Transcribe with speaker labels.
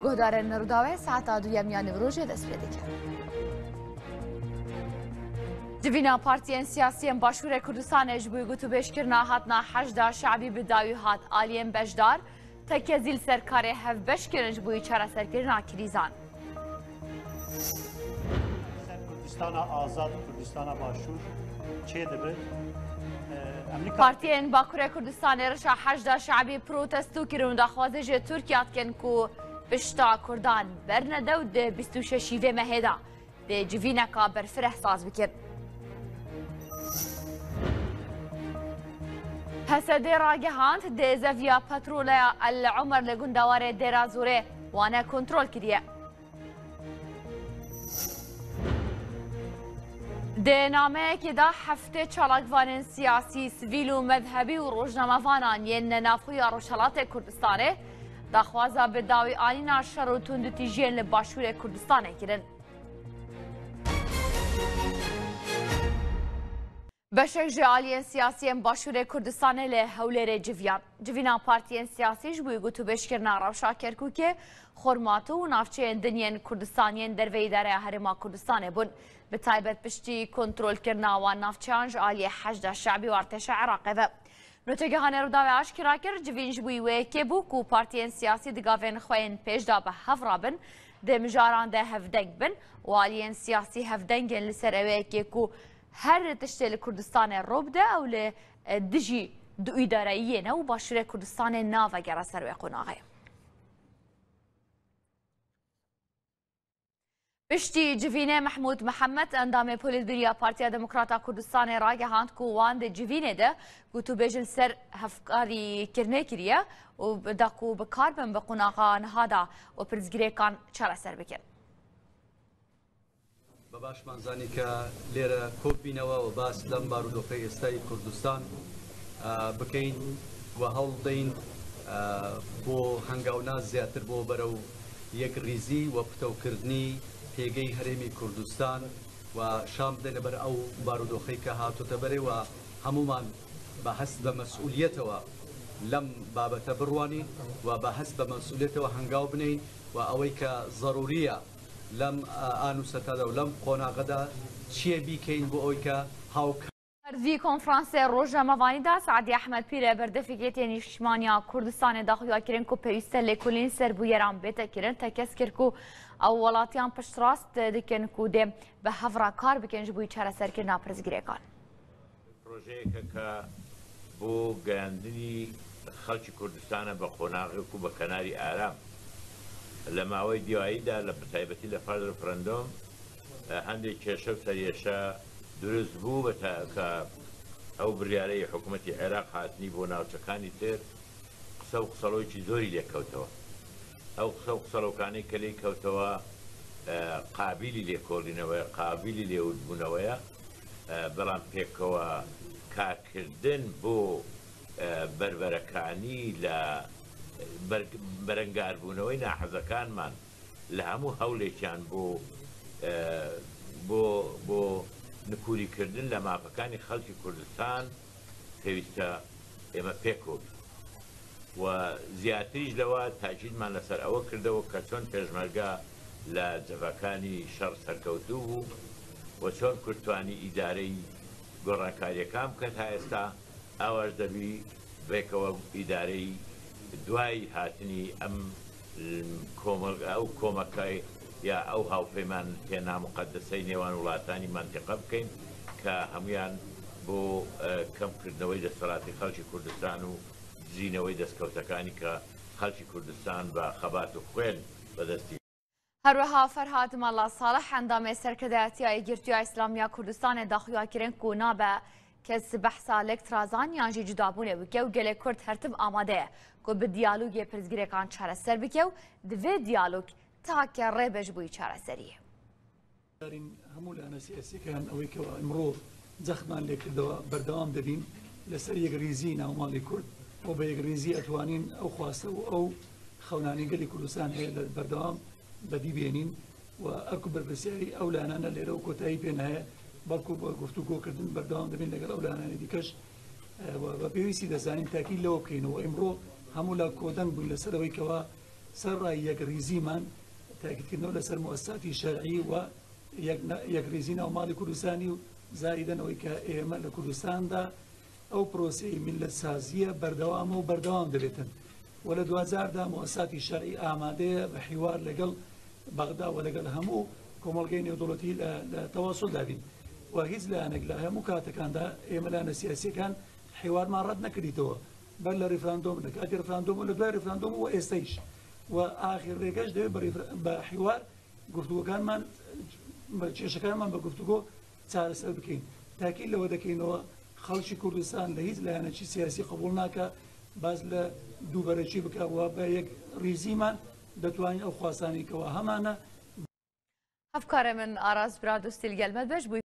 Speaker 1: Guhdarên Rûdawê saeta duyem ya nîvrojê dest pê dike. Civîna partiyên siyasî yên Başûrê Kurdistanê ji bo gotûbêjkirina hatina Heşda Şe'bî bi dawî hat. Aliyên beşdar tekezî li ser karê hevbeş kirin ji bo çareserkirina krîzan.
Speaker 2: Ser Kurdistana Azad û Kurdistana Başûr çêdibe. Em nikarin
Speaker 1: Partiyên Bakurê Kurdistanê rişa Heşda Şe'bî protesto kirin û daxwazê ji Tirkiya dikin ku pişta Kurdan bernede û di 26 vê mehê de dê civîneka berfireh saz bikin. PSD ragihand dê zeviya petroleya El Umer li gundewarê Dêra Zorê wane kontrol kiriye. Di nameyekê de heftê çalakvanên siyasî, sivîl û mezhebî û rojnamevanan yên navxweya Rojhilatê Kurdistanê daxwaza bi dawî anîna şer û tundûtîjiyên li Başûrê Kurdistanê kirin. Beşek ji aliyên siyasî yên Başûrê Kurdistanê li Hewlêrê civiyan. Civîna partiyên siyasî ji bo gotûbêjkirina rewşa Kerkûkê, Xormatû û navçeyên din yên Kurdistanî yên derveyî Dereya Herêma Kurdistanê bûn. Bi taybet piştî kontrolkirina wan navçeyan ji aliyê Heşda Şe'bî û Artêşa Iraqê ve. Nûçegihanê Rûdawê aşkera kir, civîn ji bo wê yekê bû ku partiyên siyasî di gavên xwe yên pêş de bi hev re bin, di mijaran de hevdeng bin û aliyên siyasî hevdengên li ser ewê yekê ku Her tiştê li Kurdistanê rû bide ew li dijî duîdareyiyê ne û Başûrê Kurdistanê navegere ser wê qonaxê. Piştî civînê Mehmûd Mihemed endamê Polîtbîriya Partiya Demokrata Kurdistanê ragihand ku wan di civînê de gotûbêj li ser hevkarîkirinê kiriye û da ku bi kar bin bi qonaxa niha de û pirsgirêkan çareser bikin.
Speaker 3: بە باشمان زانی کە لێرە کۆببینەوە و باس لەم بارودۆخەی ئێستای کوردستان بکەین و هەوڵ بدەین بۆ هەنگاونان زیاتر بۆ بەرەو یەکڕیزی و پتەوکردنی پێگەی هەرێمی کوردستان و شان بدەینە بەر ئەو بارودۆخەی کە هاتۆتە بەرێ و هەموومان بە هەست بە مەسئولیەتەوە لەم بابەتە بڕوانین و بە هەست بە مەسئولیەتەوە هەنگاو بنێین و ئەوەی کە زەروریە لەم ئان و سەتەدا و لەم قۆناغەدا چییە بیکەین بۆ ئەوەی کە هاوکار.
Speaker 1: Di konferansê rojnamevanî de Saadî Ehmed Pîre berdevkê Nîştimaniya Kurdistanê da xuyakirin ku pêwîst e lêkolîn ser bûyeran bête kirin, tekez kir ku ew welatiyan piştrast dikin ku dê bi hev re kar bikin ji bo çareserkirina pirsgirêkan.
Speaker 4: پرۆژەیەکە کە بۆ گەیاندنی خەڵکی کوردستانە بە قۆناغێک و بە کەناری ئارام. لە ماوەی دواییدا لە بەتایبەتی لە پاش رفرەندۆم هەندێک کێشە و سەرێشە دروست بوو بە کە ئەو بریارەی حکوومەتی عێراق هاتنی بۆ ناوچەکانی تر قسە و قسەڵۆکی زۆری لێکەوتەوە. ئەو قسە و قسەڵۆکانەی کە لێی کەوتەوە قابیلی لێکۆڵینەوەیە، قابیلی لێوردبوونەوەیە. بەڵام پێکەوە کارکردن بۆ بەربەرەکانی لە بەرەنگاربوونەوەی ناحەزەکانمان لە هەموو هەوڵێکیان بۆ بۆ بۆ نکوریکردن لە مافەکانی خەڵکی کوردستان پێویستە ئێمە پێکەوە بین و زیاتریش لەوە تاکیدمان لەسەر ئەوە کردەوە کە چۆن پێشمەرگە لە جەبهەکانی شەڕ سەرکەوتوو بوو و چۆن کورد توانی ئیدارەی گۆڕانکارییەکان بکات تا ئێستا، ئاواش دەبی بەیەکەوە ئیدارەی دوای هاتنی ئەم ئەو کۆمەکە یا ئەو هاوپەیمانەتیە ناموقەدەسەی نێوان وڵاتانی مەنتیقە بکەین کە هەموویان بۆ کەمکردنەوەی دەسەڵاتی خەڵکی کوردستان و دزینەوەی دەستکەوتەکانی کە خەڵکی کوردستان بە خەبات و خوێن بەدەستی
Speaker 1: هەروەها فەرهاد مەلا ساڵح ئەندامێ سەرکردایەتیya Yekgirtûya Îslamiya Kurdistanê da xuyakirin ku nabe kes behsa lêktirazan yan jî cudabûnê bike û gelê Kurd her tim amade ye ku bi diyalogê pirsgirêkan çareser bike û divê diyalog take rê be ji bo çareseriyê.
Speaker 5: هەموو لایەنە سیاسیەکان ئەوەی کەوا ئیمڕۆ جەختمان لێکردەوە بەردەوام دەبین لەسەر یەکڕیزی ناوماڵی کورد و بە یەکڕیزی ئەتوانین ئەو خواستە و ئەو خەونانی گەلی کوردستان هەیە لە بەردەوام بەدی بێنین و ئەرک و بەرپرسیاری ئەو لایەنانە لێرە و کۆتایی پێ نایە بەڵکو بە گفتوگۆکردن بەردەوام دەبین لەگەڵ ئەو لایەنانی دیکەش و بە پێویستی دەزانین تاکید لەوە بکەینەوە ئیمڕۆ هەموو لا کۆدەنگ بووین لەسەر ئەوەی کەوا. سەرڕای یەکڕیزیمان، تاکیدکردنەوە لەسەر موئەسساتی شەرعی و یەکڕیزی ناو ماڵی کوردستانی و زائیدەن ئەوەی کە ئێمە لە کوردستاندا ئەو پرۆسەی میللەتسازییە بەردەوامە و بەردەوام دەبێتن و لە دواجاردا موئەسساتی شەرعی ئامادەیە بە حیوار لەگەڵ بەغدا و لەگەڵ هەموو کۆمەڵگەی نێودەوڵەتی لە تەواسولدا بین و هیچ لایەنێک لە هەموو کاتەکاندا ئێمە لایەنە سیاسییەکان حیوارمان ڕەت نەکردیتەوە بەر لە ڕیفراندۆم، لە کاتی ڕیفراندۆم و لە دوای ڕیفراندۆم و ئێستەیش و ئاخر ڕێگەش دەبێت بە حیوار گفتوگۆکانمان کێشەکانمان بە گفتوگۆ چارەسەر بکەین. تاکید لەوە دەکەینەوە خەڵکی کوردستان لە هیچ لایەنێکی سیاسی قبوڵ ناکا باس لە دووبەرەکی بکا و بە یەک ڕیزیمان دەتوانین ئەو خواستانەی کەوا هەمانە
Speaker 1: هەڤکارێ من ئاراس برادۆستی لگەل مە بەش بووی.